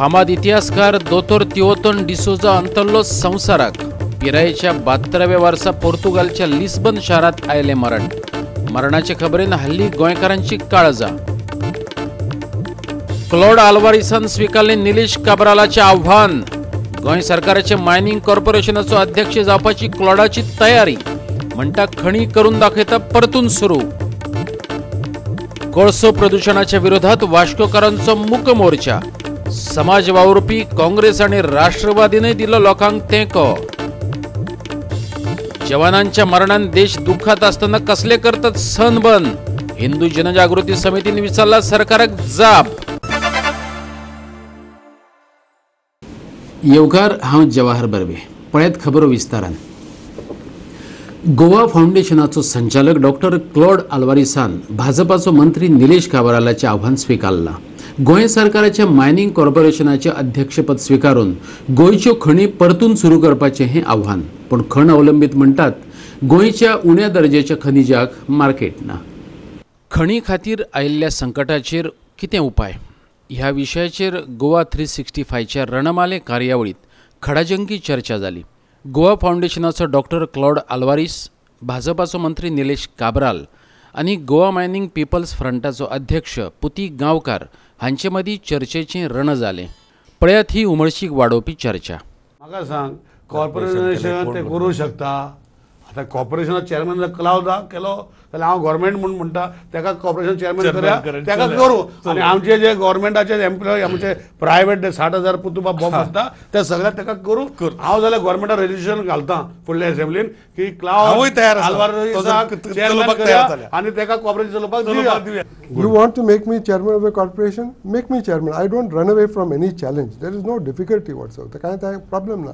फामाद इतिहासकार दोतोर तिओतन डिसोजा अंतरलो संवसाराक. पिरायेच्या 72व्या वर्सा पोर्तुगालच्या लिस्बन शारांत आयलें मरण. मरणाचे खबरेन हल्ली गोंयकारांची काळजां. क्लॉड आल्वारीसान स्वीकारले निलेश काब्रालाचें आव्हान. गोंय सरकाराचे मायनिंग कॉर्पोरेशनाचो अध्यक्ष जावपाची क्लॉडाची तयारी. म्हणटा खणी करून दाखयता परतून सुरू. कोळसो प्रदूषणाच्या विरोधात वास्कोकारांचो मूक मोर्चा. समाज वावुरपी काँग्रेस आनी राष्ट्रवादीनय दिलो लोकांक तेंको. जवानांच्या मरणान देश दुःखात असताना कसले करतात सनबर्न? हिंदू जनजागृती समितीन विचारला सरकाराक जाप. येवकार, हांव जवाहर बर्वे. पळयात खबरो विस्तारान. गोवा फाउंडेशनाचो संचालक डॉक्टर क्लॉड आल्वारीसान भाजपाचो मंत्री निलेश काब्रालाचें आव्हान स्वीकारलां. गोंय सरकाराच्या मायनिंग कॉर्पोरेशनाचें अध्यक्षपद स्वीकारून गोंयच्यो खणी परतून सुरू करपाचें हें आव्हान. पूण खण अवलंबीत म्हणटात गोंयच्या उण्या दर्जेच्या खनिजाक मार्केट ना. खणी खातीर आयिल्ल्या संकटाचेर कितें उपाय ह्या विशयाचेर गोवा 365च्या रणमाले कार्यावळींत खडाजंगी चर्चा जाली. गोवा फाउंडेशनाचो डॉक्टर क्लॉड आल्वारीस, भाजपाचो मंत्री निलेश काब्राल आनी गोवा मायनिंग पिपल्स फ्रंटाचो अध्यक्ष पुती गांवकार हांचे मदीं चर्चेचें रण जालें. पळयात ही उमळशीक वाडोवपी चर्चा. म्हाका सांग, कॉर्पोरेशन ते करूं शकता. आतां कॉर्पोरेशना चेअरमॅन जर क्लावद केलो जाल्यार हांव गव्हर्मेंट म्हूण म्हणटा तेका कॉर्पोरेशन चेअरमॅन करया, तेका करूं. आनी आमचे जे गव्हर्मेंटाचे एम्प्लॉय, आमचे प्रायवेट 60,000 पुतुबा बॉम्ब आसता ते सगळे तेका करूं. हांव जाल्यार गव्हर्मेंटाक रेजिस्ट्रेशन घालता फुडल्या असेंब्लीन की क्लावद आल्वारीसाक चेअरमॅन करया आनी तेका कॉर्पोरेशन चलोवपाक दिवया. You want to make me chairman of a corporation? Make me chairman. I don't run away from any challenge. There is no difficulty whatsoever. कांय प्रॉब्लेम ना.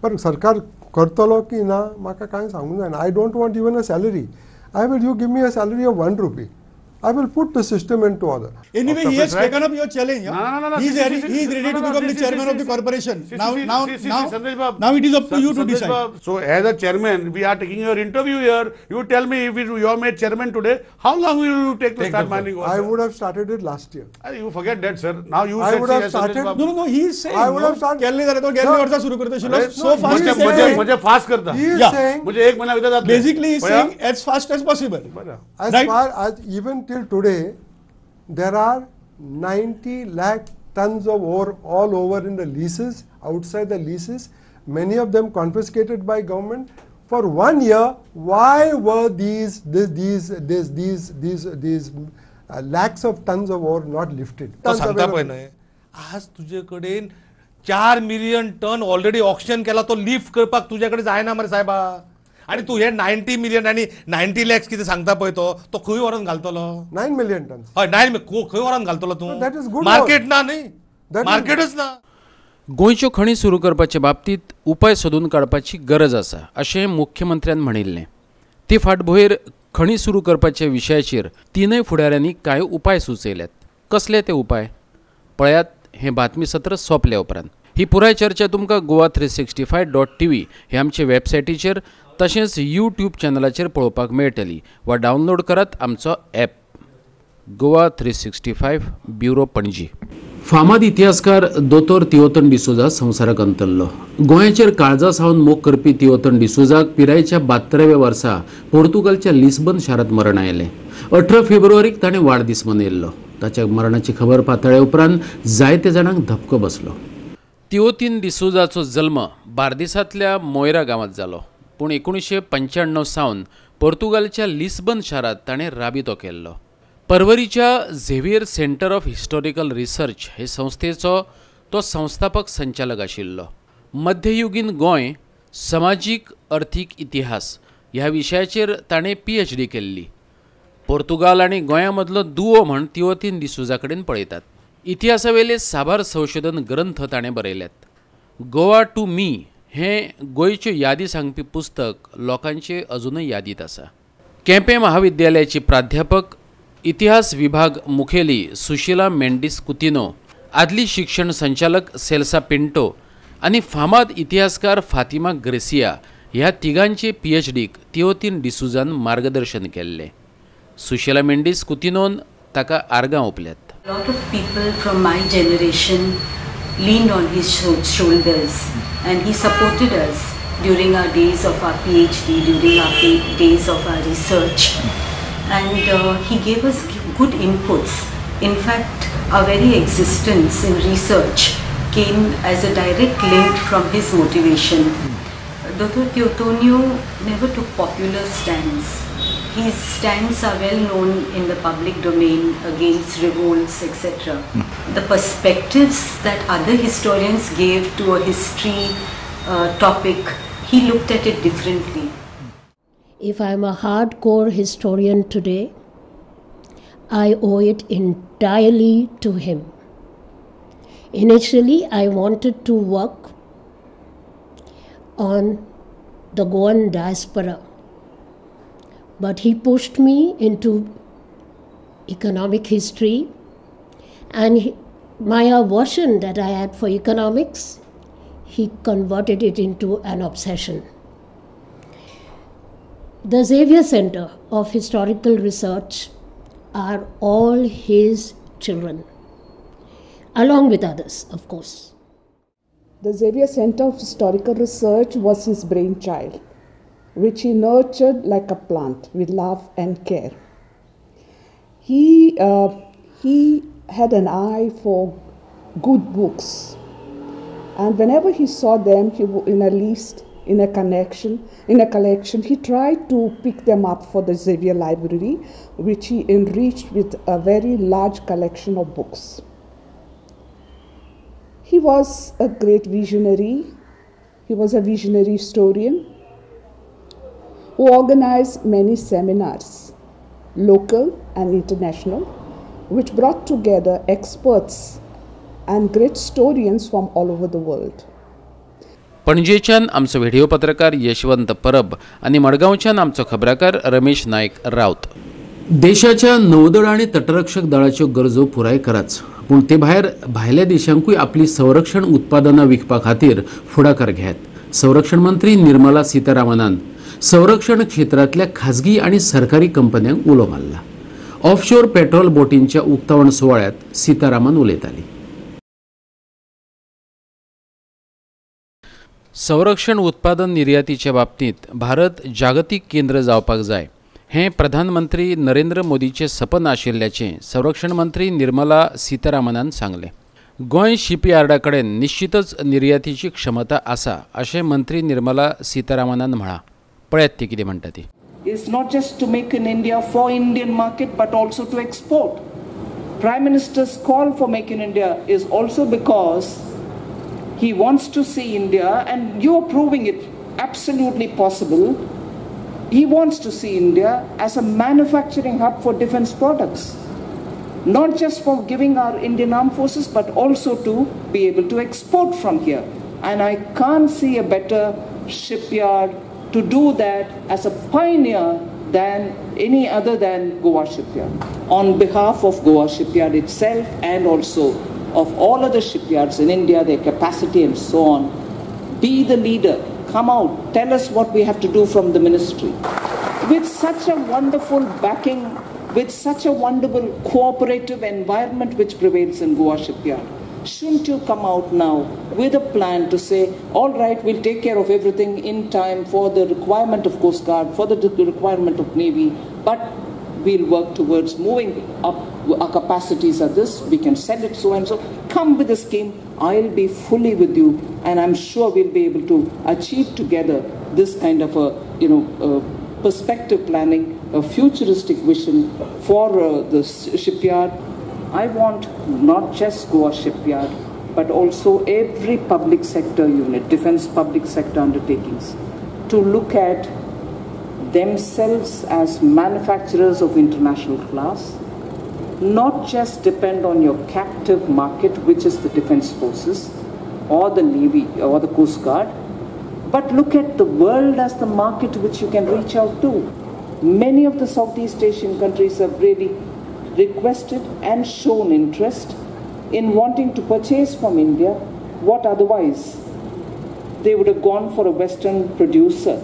पर सरकार करतलो की ना म्हाका कांय सांगूंक जायना. I don't want even a salary. I will, you give me a salary of 1 rupee, I will put the system into order. Anyway, he has taken up your challenge. No, no, no. He is ready to become the chairman of the corporation. Now it is up to you to decide. So as a chairman, we are taking your interview here. You tell me, if you are made chairman today, how long will you take to start mining? I would have started it last year. You forget that, sir. Now you I would have started. No, no, no. He is saying. I would have started. केल्ले जाल्यार तो गेल्ले वर्सा सुरू करता. So fast. मुझे fast करता. He is saying. मुझे एक महीना भितर जातलें. Basically, he is saying as fast as possible. As far as even till today, there are 90 lakh tons of ore all over in the leases, outside the leases, many of them confiscated by government. For 1 year, why were these lakhs of tons of ore not lifted? तो सांगता पळय न्हय, आज तुजे कडेन 4 million ton already auction केला, तो lift करपाक तुजे कडेन जायना मरे सायबा. आनी तूं हे 90 मिलियन आनी 90 लॅक्स कितें सांगता पळय, तो तो खंय व्हरोन घालतलो? 9 मिलियन टन्स. हय, 9 खंय व्हरोन घालतलो तूं? मार्केट ना न्ही, मार्केटच ना. गोंयच्यो खणी सुरू करपाचे बाबतींत उपाय सोदून काडपाची गरज आसा अशें मुख्यमंत्र्यान म्हणिल्लें. ते फाटभुंयेर खणी सुरू करपाच्या विशयाचेर तिनय फुडाऱ्यांनी कांय उपाय सुचयल्यात. कसले ते उपाय पळयात हें बातमी सत्र सोंपल्या उपरांत. ही पुराय चर्चा तुमकां गोवा 365.tv हे आमचे वेबसायटीचेर तशेंच यूट्यूब चॅनलाचेर पळोवपाक मेळटली वा डावनलोड करात आमचो ॲप. गोवा 365 ब्युरो, पणजी. फामाद इतिहासकार दोतोर तिओतन डिसोजा संवसाराक अंतरलो. गोंयचेर काळजा सावन मोग करपी तिओतन डिसोजाक पिरायेच्या 72व्या वर्सा पोर्तुगालच्या लिस्बन शारांत मरण आयलें. 18 फेब्रुवारीक ताणें वाडदीस मनयल्लो. ताच्या मरणाची खबर पातळ्ळ्या उपरांत जायते जाणांक धपको बसलो. तिओतीन डिसोजाचो जल्म बार्देसांतल्या मोयरा गांवांत जालो, पूण 1995 सावन पोर्तुगालच्या लिस्बन शारांत ताणें राबितो केल्लो. परवरीच्या Xavier centre of historical research हे संस्थेचो तो संस्थापक संचालक आशिल्लो. मध्ययुगीन गोंय समाजीक अर्थीक इतिहास ह्या विशयाचेर ताणें PhD केल्ली. पोर्तुगाल आनी गोंया मदलो दुवो म्हण तिओतीन डिसोजा कडेन पळयतात. इतिहासावेले साबार संशोधन ग्रंथ ताणें बरयल्यात. गोवा टू मी हें गोंयच्यो यादी सांगपी पुस्तक लोकांचे अजूनय यादींत आसा. केपें महाविद्यालयाची प्राध्यापक, इतिहास विभाग मुखेली सुशिला मेंडिस कुतिनो, आदली शिक्षण संचालक सेल्सा पिंटो आनी फामाद इतिहासकार फातिमा ग्रेसिया ह्या तिगांचे PhDक तिओतीन डिसोजान मार्गदर्शन केल्लें. सुशिला मेंडिस कुतिनोन ताका आर्गां ओंपल्यात. A lot of people from my generation leaned on his shoulders and he supported us during our days of our PhD, during our days of our research, and he gave us good inputs. In fact, our very existence in research came as a direct link from his motivation. Dr. Teotonio never took popular stands. His stands are well known in the public domain against revolts, etc. The perspectives that other historians gave to a history topic, he looked at it differently. If I am a hardcore historian today, I owe it entirely to him. Initially, I wanted to work on the Goan diaspora, but he pushed me into economic history, and my aversion that I had for economics, he converted it into an obsession. The Xavier Center of Historical Research are all his children, along with others, of course. The Xavier Center of Historical Research was his brainchild, which he nurtured like a plant with love and care. He had an eye for good books, and whenever he saw them in a list, in a collection, he tried to pick them up for the Xavier Library, which he enriched with a very large collection of books. He was a great visionary. He was a visionary historian who organized many seminars, local and international, which brought together experts and great historians from all over the world. पणजेच्यान आमचो video पत्रकार यशवंत परब आनी मडगांवच्यान आमचो खबराकार रमेश नायक राउत. देशाच्या नौदळ आनी तटरक्षक दळाच्यो गरजो पुराय कराच, पूण ते भायर भायल्या देशांकूय आपली संरक्षण उत्पादनां विकपा खातीर फुडाकार घेत. संरक्षण मंत्री निर्मला सीतारामनान संरक्षण क्षेत्रांतल्या खाजगी आनी सरकारी कंपन्यांक उलो मारला. ऑफशोर पेट्रोल बोटींच्या उक्तावण सुवाळ्यांत सीतारामन उलयताली. संरक्षण उत्पादन निर्यातीच्या बाबतींत भारत जागतीक केंद्र जावपाक जाय हें प्रधानमंत्री नरेंद्र मोदीचें सपन आशिल्ल्याचें संरक्षण मंत्री निर्मला सीतारामनान सांगलें. गोंय शिपयार्डा कडेन निश्चितच निर्यातीची क्षमता आसा अशें मंत्री निर्मला सीतारामनान म्हळां. पळयात ती कितें म्हणटा ती. It's not just to make in India for Indian market but also to export. Prime Minister's call for Make in India is also because he wants to see India, and you are proving it absolutely possible. He wants to see India as a manufacturing hub for defense products, not just for giving our Indian armed forces, but also to be able to export from here. And I can't see a better shipyard to do that as a pioneer than any other than Goa Shipyard. On behalf of Goa Shipyard itself and also of all other shipyards in India, their capacity and so on, be the leader. Come out, tell us what we have to do from the ministry. With such a wonderful backing, with such a wonderful cooperative environment which prevails in Goa Shipyard, shouldn't you come out now with a plan to say, all right, we'll take care of everything in time for the requirement of Coast Guard, for the requirement of Navy, but we'll work towards moving up our capacities at this, we can sell it so and so. Come with a scheme, I'll be fully with you, and I'm sure we'll be able to achieve together this kind of a, perspective planning, a futuristic vision for the shipyard. I want not just Goa Shipyard, but also every public sector unit, defense public sector undertakings, to look at themselves as manufacturers of international class, not just depend on your captive market, which is the defense forces or the Navy or the Coast Guard, but look at the world as the market which you can reach out to. Many of the Southeast Asian countries have really requested and shown interest in wanting to purchase from India what otherwise they would have gone for a Western producer.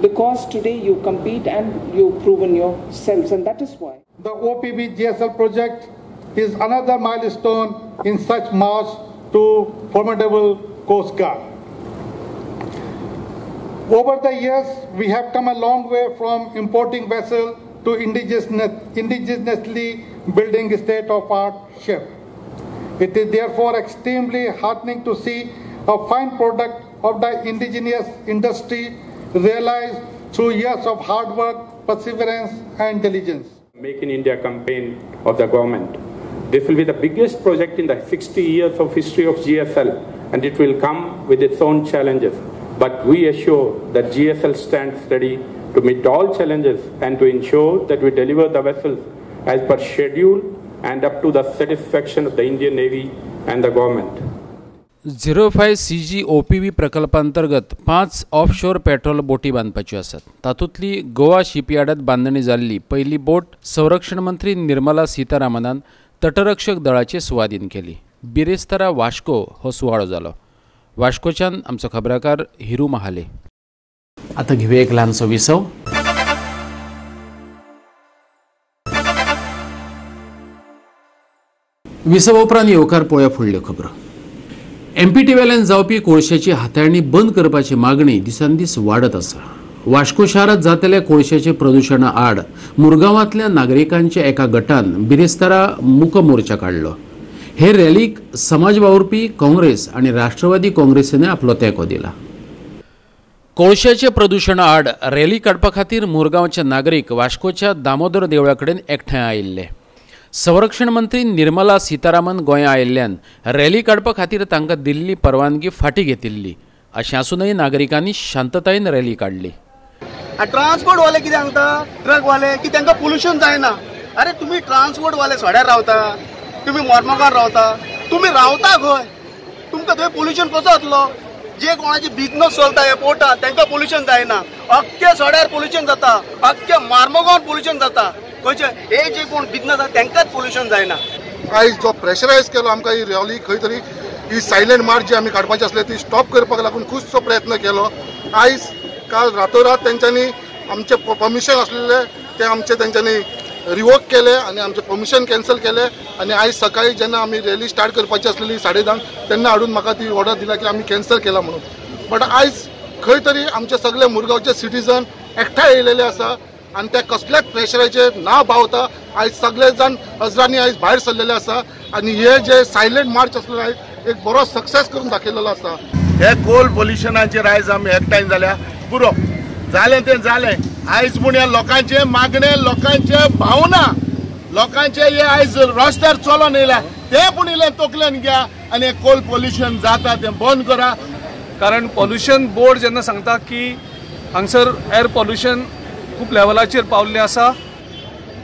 Because today you compete and you've proven yourselves, and that is why. The OPB GSL project is another milestone in such march to formidable Coast Guard. Over the years, we have come a long way from importing vessels to indigenously building state-of-art ship. It is therefore extremely heartening to see a fine product of the indigenous industry realized through years of hard work, perseverance and diligence. Make in India campaign of the government. This will be the biggest project in the 60 years of history of GSL, and it will come with its own challenges. But we assure that GSL stands ready to meet all challenges and to ensure that we deliver the vessels as per schedule and up to the satisfaction of the Indian Navy and the government. 05 CG OPV प्रकल्पांतर्गत 5 offshore petrol बोटी बांदपाच्यो आसात. तातूंतली गोवा शिपयार्डात बांदणी जाल्ली पयली बोट संरक्षण मंत्री निर्मला सीतारामनान तटरक्षक दळाचे सुवादीन केली. बिरेस्तारा वास्को हो सुवाळो जालो. वास्कोच्यान आमचो खबराकार हिरू महाले. आतां घेवया एक ल्हानसो विसव. विसवा उपरांत येवकार पळोवया फुडल्यो खबरो. एमपीटी वेल्यान जावपी कोळशाची हाताळणी बंद करपाची मागणी दिसान दीस वाडत आसा. वास्को शारांत जातल्या कोळशाचे प्रदुशणा आड मुरगांवांतल्या नागरिकांच्या एका गटान बिरेस्तारा मूक मोर्चा काडलो. हे रॅलीक समाज वावुरपी काँग्रेस आनी राष्ट्रवादी काँग्रेसीन आपलो तेंको दिला. कोळशाचे प्रदुशणा आड रॅली काडपा खातीर मुरगांवचे नागरीक वास्कोच्या दामोदर देवळा कडेन एकठांय आयिल्ले. संरक्षण मंत्री निर्मला सीतारामन गोंया आयिल्ल्यान रॅली काडपा खातीर तांकां दिल्ली परवानगी फाटीं घेतिल्ली. अशें आसूनय नागरिकांनी शांततायेन रॅली काडली. ट्रान्सपोर्ट वाले कितें सांगता, ट्रक वाले की तांकां पोल्युशन जायना. अरे तुमी ट्रान्सपोर्ट वाले सड्यार रावता, तुमी मोरमगार रावता, तुमी रावता खंय, तुमकां थंय पोल्युशन कसो जातलो? जे कोणाचे बिजनस चलता ह्या पोर्टान तांकां पोल्युशन जायना. अख्खे सड्यार पोल्युशन जाता, अख्खे मार्मगांवान पोल्युशन जाता. खंयचे हे जे कोण बिजनस आसा तांकांच पोल्युशन जायना. आयज जो प्रेशरायज केलो आमकां ही रॅली खंय तरी ही सायलंट मार्च जी आमी काडपाची आसली ती स्टॉप करपाक लागून खुबसो प्रयत्न केलो. आयज काल रातोरात तेंच्यांनी आमचें परमिशन आसलेलें तें आमचें तेंच्यांनी रिवोक केलें आनी आमचें परमिशन कॅन्सल केलें. आनी आयज सकाळी जेन्ना आमी रॅली स्टार्ट करपाची आसलेली 10:30 तेन्ना हाडून म्हाका ती ऑर्डर दिला की आमी कॅन्सल केला म्हणून. बट आयज खंय तरी आमचे सगळे मुरगांवचे सिटीजन एकठांय येयलेले आसा आनी त्या कसल्याच प्रेशराचेर ना पावता आयज सगळे जाण हजरांनी आयज भायर सरलेले आसा आनी हे जे सायलंट मार्च आसलेलो आयज एक बरो सक्सेस करून दाखयलेलो आसा. हे कोल पोल्युशनाचेर आयज आमी एकठांय जाल्या. पुरो जालें तें जालें. आयज पूण ह्या लोकांचे मागणे, लोकांचे भावना, लोकांचे हे आयज रस्त्यार चलोन येयल्या ते पूण इल्लें तकलेन घ्या आनी कोल पोल्युशन जाता तें बंद करा. कारण पोल्युशन बोर्ड जेन्ना सांगता की हांगसर एअर पोल्युशन खूब लेवलाचेर पावल्लें आसा,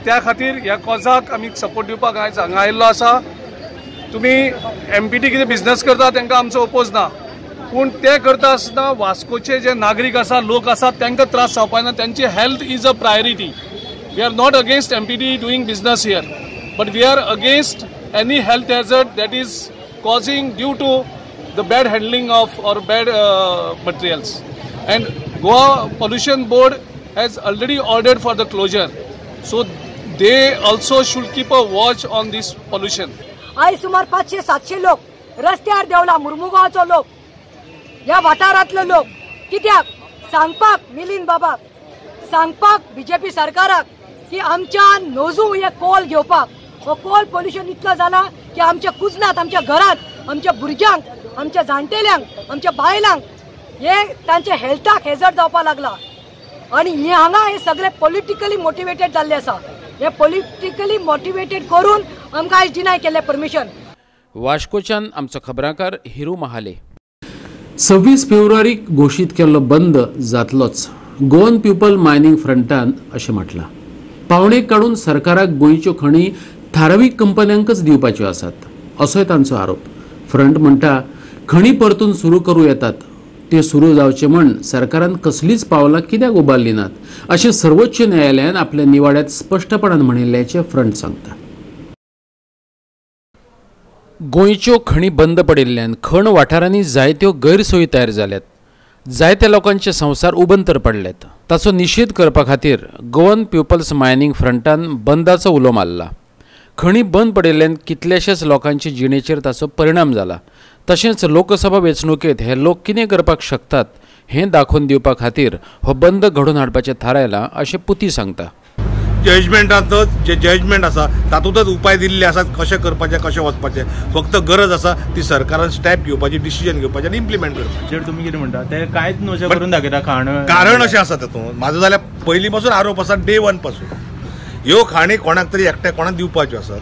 त्या खातीर ह्या कॉजाक आमी सपोर्ट दिवपाक आयज हांगा आयिल्लो आसा. तुमी एमपीटी कितें बिजनस करता तांकां आमचो ओपोज ना, पूण ते करता आसतना वास्कोचे जे नागरीक आसा, लोक आसा, तांकां त्रास जावपा ना. तांची health is a priority. We are not against MPT doing business here, but we are against any health hazard that is causing due to the bad handling of or bad materials. And Goa Pollution Board has already ordered for the closure, so they also should keep a watch on this pollution. आयज सुमार 500-700 लोक रस्त्यार देंवला. मुर्मुगांवचो लोक, ह्या वाठारांतलो लोक, कित्याक सांगपाक मिलिंद बाबाक, सांगपाक बीजेपी सरकाराक की आमच्या नोजू हे कोल घेवपाक. हो कोल पोल्युशन इतलो जाला की आमच्या कुजनात, आमच्या घरांत, आमच्या भुरग्यांक, आमच्या जाणटेल्यांक, आमच्या बायलांक हे तांच्या हेल्थाक हेजर्ड जावपाक लागला. आनी हे हांगा हे सगळे पॉलिटिकली मोटिवेटेड जाल्ले आसा. हे पॉलिटिकली मोटिवेटेड करून आमकां आयज डिनाय केल्लें परमिशन. वास्कोच्यान आमचो खबराकार हिरू महाले. 26 फेब्रुवारीक घोशीत केल्लो बंद जातलोच, गोवन पीपल मायनिंग फ्रंटान अशें म्हटलां. पावणेक काडून सरकाराक गोंयच्यो खणी थारावीक कंपन्यांकच दिवपाच्यो आसात असोय तांचो आरोप. फ्रंट म्हणटा खणी परतून सुरू करूं येतात, त्यो सुरू जावचे म्हण सरकारान कसलीच पावलां कित्याक उबारली नात अशें सर्वोच्च न्यायालयान आपल्या निवाड्यात स्पश्टपणान म्हणिल्ल्याचें फ्रंट सांगता. गोंयच्यो खणी बंद पडिल्ल्यान खण वाठारांनी जायत्यो गैरसोयी तयार जाल्यात. जायत्या लोकांचे संवसार उबंतर पडल्यात. ताचो निशेध करपा खातीर गोवन पीपल्स मायनिंग फ्रंटान बंदाचो उलो मारला. खणी बंद पडिल्ल्यान कितल्याशाच लोकांचे जिणेचेर ताचो परिणाम जाला. तशेंच लोकसभा वेंचणुकेंत हे लोक कितें करपाक शकतात हें दाखोवन दिवपा खातीर हो बंद घडोवन हाडपाचें थारायलां अशें पुती सांगता. जजमेंटांतच जे जजमेंट आसा तातूंतच उपाय दिल्ले आसात कशें करपाचें कशें वचपाचें. फक्त गरज आसा ती सरकारान स्टेप घेवपाची, डिसिजन घेवपाचें आनी इम्प्लिमेंट करपाचें. तुमी कितें म्हणटा ते कांयच न्हू अशें करून दाखयता खाण. कारण अशें आसा तातूंत म्हाजो जाल्यार पयलीं पासून आरोप आसा डे वन पासून ह्यो खाणी कोणाक तरी एकट्या कोणाक दिवपाच्यो आसात.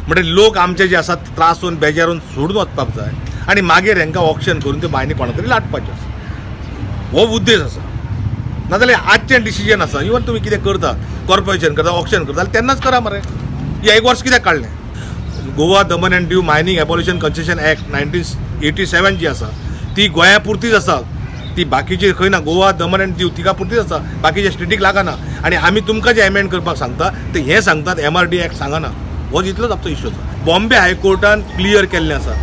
म्हणजे लोक आमचे जे आसात त्रासून बेजारून सोडून वचपाक जाय आनी मागीर हांकां ऑक्शन करून त्यो बांयनी कोणाक तरी लाटपाच्यो आसा. हो उद्देश आसा. नाजाल्यार आजचें डिसिजन आसा इवन तुमी कितें करता कॉर्पोरेशन करता ऑक्शन करता जाल्यार तेन्नाच करा मरे. हें एक वर्स कित्याक काडलें? Goa Daman and Diu mining abolition concession act 1987 जी आसा ती गोंया पुरतीच आसा, ती बाकीची खंय ना. गोवा दमन अँड दीव तिका पुरतीच आसा, बाकीच्या स्टेटीक लागना. आनी आमी तुमकां जें एमेंड करपाक सांगता ते हें सांगतात MRD act सांगना. हो जितलोच आमचो इश्यू आसा. बॉम्बे हायकोर्टान क्लियर केल्लें आसा,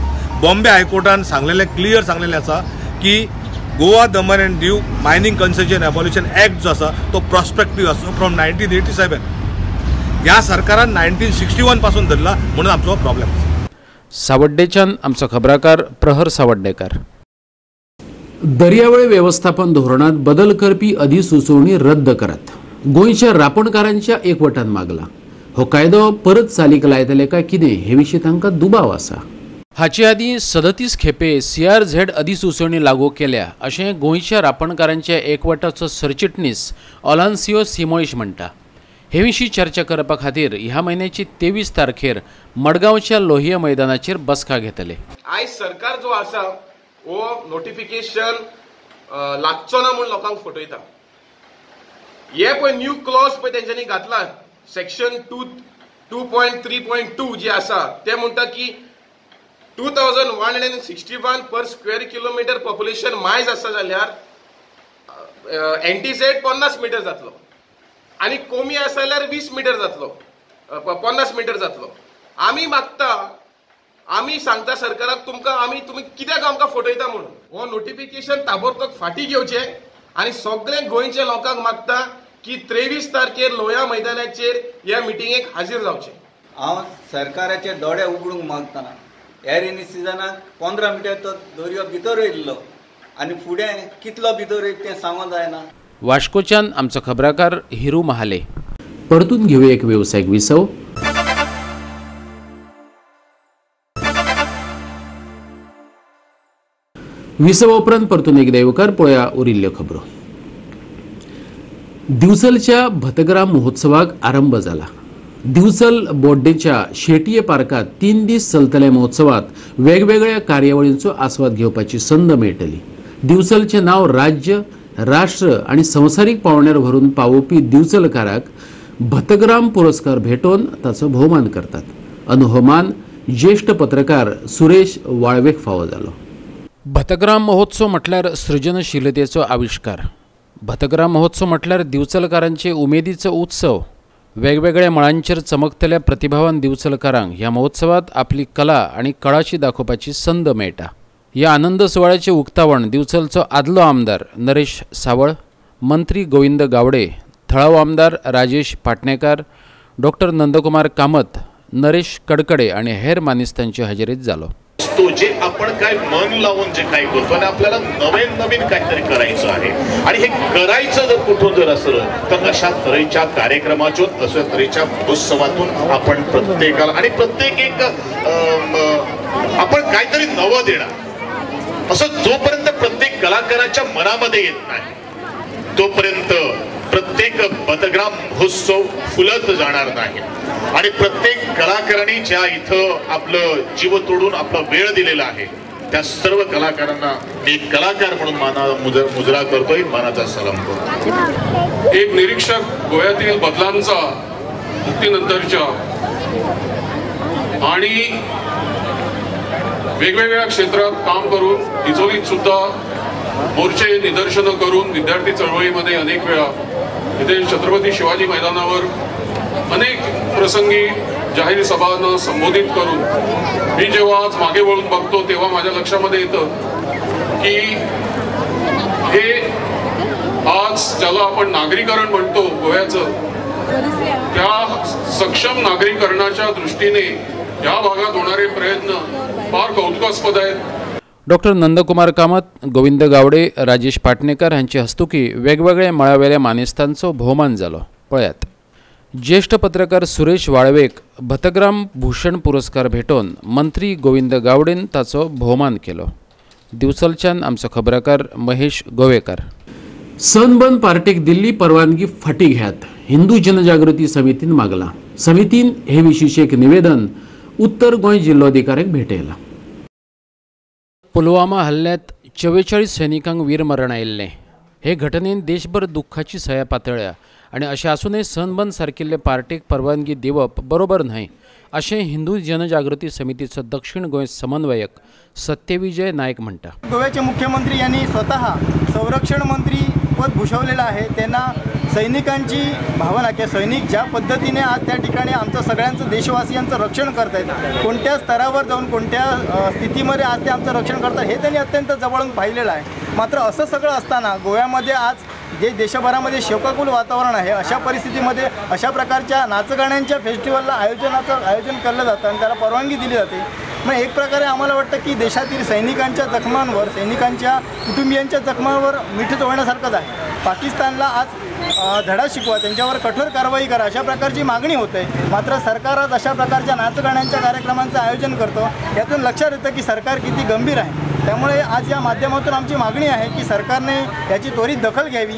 बॉम्बे हायकोर्टान सांगलेलें क्लियर सांगलेलें आसा की Goa Daman and Diu mining concession abolition act जो आसा तो प्रॉस्पेक्टीव आसा फ्रॉम 1987. ह्या सरकारान 1961 पासून धरला म्हणून आमचो प्रॉब्लेम आसा. सावड्डेच्यान आमचो खबराकार प्रहर सावड्डेकार. दर्यावेळ वेवस्थापन धोरणांत बदल करपी अधिसुचोवणी रद्द करात गोंयच्या रापणकारांच्या एकवटान मागला. हो कायदो परत चालीक लायतले काय कितें हे विशीं तांकां दुबाव आसा. हाचे आदीं 37 खेपे CRZ अधिसुचोवणी लागू केल्या अशें गोंयच्या रापणकारांच्या एकवटाचो सरचिटणीस ओलान्सियो सिमोइश म्हणटा. हे विशीं चर्चा करपा खातीर ह्या म्हयन्याची 23 तारखेर मडगांवच्या लोहिया मैदानाचेर बसका घेतले. आयज सरकार जो आसा हो नोटिफिकेशन लागचो ना म्हूण लोकांक फटयता. हे पळय न्यू क्लॉज पळय तेंच्यांनी घातला सेक्शन 2.3.2 जे आसा ते म्हणटा की 2161 पर स्क्वेअर किलोमीटर पॉप्युलेशन मायज आसा जाल्यार एनटीझेड 50 मिटर जातलो आनी कमी आसा जाल्यार 20 मिटर जातलो, 50 मिटर जातलो. आमी मागता, आमी सांगता सरकाराक तुमकां आमी तुमी कित्याक आमकां फटयता म्हणून. हो नोटिफिकेशन ताबडतोब फाटीं घेवचें आनी सगळे गोंयच्या लोकांक मागता की 23 तारखेर लोया मैदानाचेर ह्या मिटिंगेक हाजीर जावचें. हांव सरकाराचे दोळे उगडूंक मागता. ह्या रेनी सिजनाक 15 मिटर तो दर्यो भितर येयल्लो आनी फुडें कितलो भितर येयत तें सांगूंक जायना. वास्कोच्यान आमचो खबराकार हिरू महाले. परतून घेवया एक वेवसायीक विसव. विसवा उपरांत परतून एकदा येवकार पळया उरिल्ल्यो खबरो. दिवचलच्या भतग्राम महोत्सवाक आरंभ जाला. दिवचल बोड्डेच्या शेटये पार्कात 3 दीस चलतल्या महोत्सवात वेगवेगळ्या कार्यावळींचो आस्वाद घेवपाची संद मेळटली. दिवचलचें नांव राज्य, राष्ट्र आनी संवसारीक पावंड्यार व्हरून पावोवपी दिवचलकाराक भतग्राम पुरस्कार भेटोवन ताचो भोवमान करतात. आनी हो मान ज्येश्ठ पत्रकार सुरेश वाळवेक फावो जालो. भतग्राम महोत्सव म्हटल्यार सृजनशीलतेचो आविश्कार. भतग्राम महोत्सव म्हटल्यार दिवचलकारांचे उमेदीचो उत्सव. वेगवेगळ्या मळांचेर चमकतल्या प्रतिभावान दिवचलकारांक ह्या महोत्सवात आपली कला आनी कळाशी दाखोवपाची संद मेळटा. ह्या आनंद सुवाळ्याचें उक्तावण दिवचलचो आदलो आमदार नरेश सावळ, मंत्री गोविंद गावडे, थळावो आमदार राजेश पाटणेकार, डॉक्टर नंदकुमार कामत, नरेश कडकडे आनी हेर मानेस्तांचे हजेरीत जालो. तो जे आपण काय मन लावून जे काही करतो आणि आपल्याला नवीन नवीन काहीतरी करायचं आहे आणि हे करायचं जर कुठून जर असलं तर अशा तऱ्हेच्या कार्यक्रमातून, अशा तऱ्हेच्या महोत्सवातून आपण प्रत्येकाला आणि प्रत्येक एक आपण काहीतरी नवं देणार असं जोपर्यंत प्रत्येक कलाकाराच्या मनामध्ये येत नाही तोपर्यंत प्रत्येक भतग्राम महोत्सव फुलत जाणार नाही. आणि प्रत्येक कलाकारांनी ज्या इथं आपलं जीव तोडून आपला वेळ दिलेला आहे त्या सर्व कलाकारांना मी कलाकार म्हणून माना मुजरा करतोय, मानाचा सलाम करतो. एक निरीक्षक गोव्यातील बदलांचा मुक्तीनंतरच्या आणि वेगवेगळ्या क्षेत्रात काम करून तिजोरीत सुद्धा मोर्चे निदर्शनं करून विद्यार्थी चळवळीमध्ये अनेक वेळा इथे छत्रपती शिवाजी मैदानावर अनेक प्रसंगी जाहीर सभांना संबोधित करून मी जेव्हा आज मागे वळून बघतो तेव्हा माझ्या लक्षामध्ये येतं की हे आज ज्याला आपण नागरीकरण म्हणतो गोव्याचं, त्या सक्षम नागरीकरणाच्या दृष्टीने या भागात होणारे प्रयत्न फार कौतुकास्पद आहेत. डॉक्टर नंदकुमार कामत, गोविंद गावडे, राजेश पाटणेकर हांचे हस्तुकी वेगवेगळ्या मळावेल्या मानेस्तांचो भोवमान जालो. पळयात. ज्येष्ठ पत्रकार सुरेश वाळवेक भतग्राम भूषण पुरस्कार भेटोवन मंत्री गोविंद गावडेन ताचो भोवमान केलो. दिवचलच्यान आमचो खबराकार महेश गोवेकर. सनबर्न पार्टीक दिल्ली परवानगी फाटी घेयात, हिंदू जनजागृती समितीन मागला. समितीन हे विशींचें एक निवेदन उत्तर गोंय जिल्लोधिकाऱ्याक भेटयलां. पुलवामा हल्ल्यात 44 सैनिकांक वीरमरण आयिल्लें. हे घटनेन देशभर दुख्खाची सया पातळ्ळ्या आनी अशें आसूनय सनबर्न सारकिल्ले पार्टीक परवानगी दिवप बरोबर न्हय अशें हिंदू जनजागृती समितीचो दक्षिण गोंय समन्वयक सत्यविजय नायक म्हणटा. गोव्याचे मुख्यमंत्री यांनी स्वतः संरक्षण मंत्री पद भूषवलेलं आहे. त्यांना सैनिकांची भावना किंवा सैनिक ज्या पद्धतीने आज त्या ठिकाणी आमचं सगळ्यांचं देशवासियांचं रक्षण करतायत, कोणत्या स्तरावर जाऊन कोणत्या स्थितीमध्ये आज ते आमचं रक्षण करतात हे त्यांनी अत्यंत जवळून पाहिलेलं आहे. मात्र असं सगळं असताना गोव्यामध्ये आज जे देशभरामध्ये शोकाकुल वातावरण आहे अशा परिस्थितीमध्ये अशा प्रकारच्या नाचगाण्यांच्या फेस्टिवलला आयोजन केलं जातं आणि त्याला परवानगी दिली जाते. मग एक प्रकारे आम्हाला वाटतं की देशातील सैनिकांच्या जखमांवर, सैनिकांच्या कुटुंबियांच्या जखमांवर मीठ चोळण्यासारखंच आहे. पाकिस्तानला आज धडा शिकवा, त्यांच्यावर कठोर कारवाई करा अशा प्रकारची मागणी होते. मात्र सरकार आज अशा प्रकारच्या नाचगाण्यांच्या कार्यक्रमांचं आयोजन करतो. यातून लक्षात येतं की सरकार किती गंभीर आहे. त्यामुळे आज या माध्यमातून आमची मागणी आहे की सरकारने याची त्वरित दखल घ्यावी,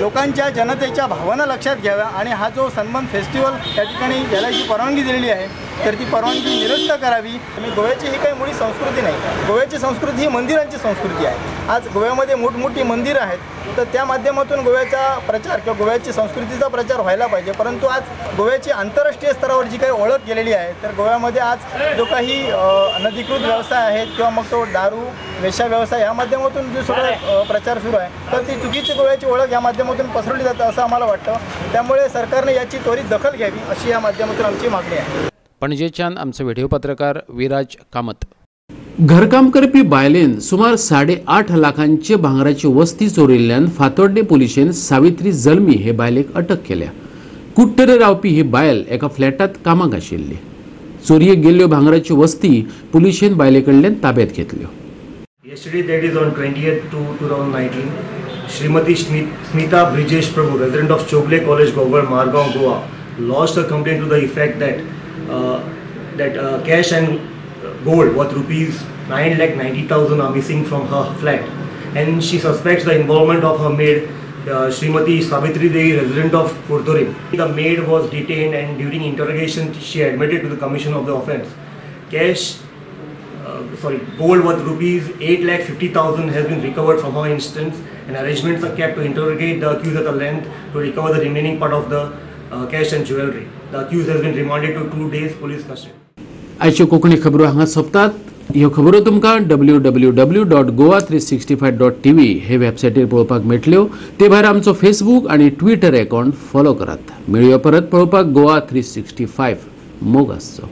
लोकांच्या जनतेच्या भावना लक्षात घ्याव्या आणि हा जो सनबर्न फेस्टिवल त्या ठिकाणी ज्याला जी परवानगी दिलेली आहे तर ती परवानगी निरस्त करावी. आणि गोव्याची ही काही मुळी संस्कृती नाही. गोव्याची संस्कृती ही मंदिरांची संस्कृती आहे. आज गोव्यामध्ये मोठमोठी मंदिरं आहेत तर त्या माध्यमातून गोव्याचा प्रचार किंवा गोव्याची संस्कृतीचा प्रचार व्हायला पाहिजे. परंतु आज गोव्याची आंतरराष्ट्रीय स्तरावर जी काही ओळख गेलेली आहे तर गोव्यामध्ये आज जो काही अनधिकृत व्यवसाय आहेत किंवा मग तो दारू वेश्या व्यवसाय या माध्यमातून जो सगळं प्रचार सुरू आहे तर ती चुकीची गोव्याची ओळख या माध्यमातून पसरवली जाते असं आम्हाला वाटतं. त्यामुळे सरकारने याची त्वरित दखल घ्यावी अशी या माध्यमातून आमची मागणी आहे. पणजेच्यान आमचो व्हिडिओ पत्रकार विराज कामत. घरकाम करपी बायलेन सुमार 8.5 लाखांचे भांगराची वस्ती चोरिल्ल्यान फातोड्डें पुलिशेन सावित्री जल्मी हे बायलेक अटक केल्या. कुट्टरे रावपी ही बायल एका फ्लॅटात कामाक आशिल्ली. चोरयेक गेल्ल्यो भांगराच्यो वस्ती पुलिशेन बायले कडल्यान ताब्यात घेतल्यो. Yesterday, that is on 20th/2/2019, Srimati Smita Brijesh Prabhu, resident of Choble College, Gogol, Margaon, Goa, lodged a complaint to the effect that cash and gold worth rupees 9,90,000 are missing from her flat, and she suspects the involvement of her maid, Srimati Savitri Devi, resident of Purturim. The maid was detained, and during interrogation, she admitted to the commission of the offence. Gold worth rupees 8,50,000 has been recovered from her instance, and arrangements are kept to interrogate the accused at the length to recover the remaining part of the cash and jewelry. The accused has been remanded to 2 days police custody. आयच्यो कोंकणी खबरो हांगा सोंपतात. ह्यो खबरो तुमकां www.goa365.tv हे वेबसायटीर पळोवपाक मेळटल्यो. ते भायर आमचो फेसबूक आनी ट्विटर अकावंट फॉलो करात. मेळुया परत पळोवपाक गोवा 365. मोग आसचो.